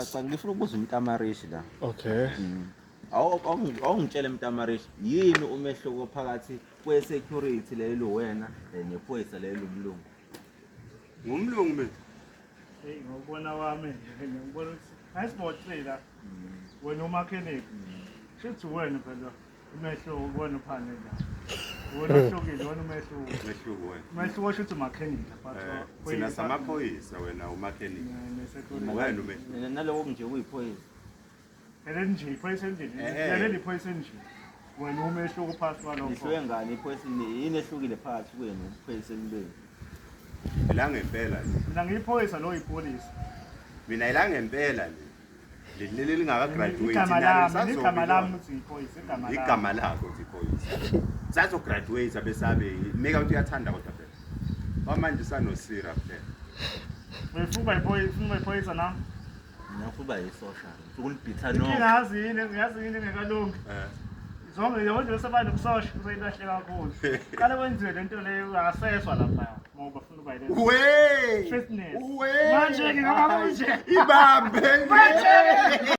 Cha, ngifuna ukubuza umntamarishi la. Okay. Awungitshele mntamarishi, yini umehluko phakathi kwe-security lelo wena nephoyisa lelo umlungu? Ngumlungu mina. Hey, ngokubona kwami nje ngibona ukuthi ayisibo-three la. Wena umakhenikhi. Shuthi wena phela umehluko ubona uphane la. Wena ohlukile, wena umehluko. Umehluko wena. Umehluko shuthi umakhenikhi but Thina samaphoyisa, wena umakhenikhi. ne-security. Wena umehluko. Naloko nje kuyiphoyisa. Elenje, iphoyisa endlini. Leli iphoyisa endlini. Wena umehluko phakathi kwalokho. Nihluke ngani iphoyisa, yini ehlukile phakathi kwenu iphoyisa emlweni? Ila ngempela nje. Mina ngiyiphoyisa, lo yipholisa. Mina ila ngempela nje. Leli lingaka graduate. Igama lami, igama lami uthi iphoyisa, igama lami. Igama lakho uthi iphoyisa. Sazo graduate besabe meka uthi uyathanda kodwa phela. Kwamanje sanosira phela. Uyifuba iphoyisa, ufuna iphoyisa na? Mina ngifuna yisosha. Ngifuna ukunibhitha no. Inkinga yazi yini, yazi yini engekalungi. Zonke yonke nje sebana ubusosha uzoyilahle kakhulu. Qale kwenziwe lento leyo akaseswa lapha ngoba bafuna ukuba yile. We! Fitness. We! Manje ngingaba nje. Ibambe. Manje.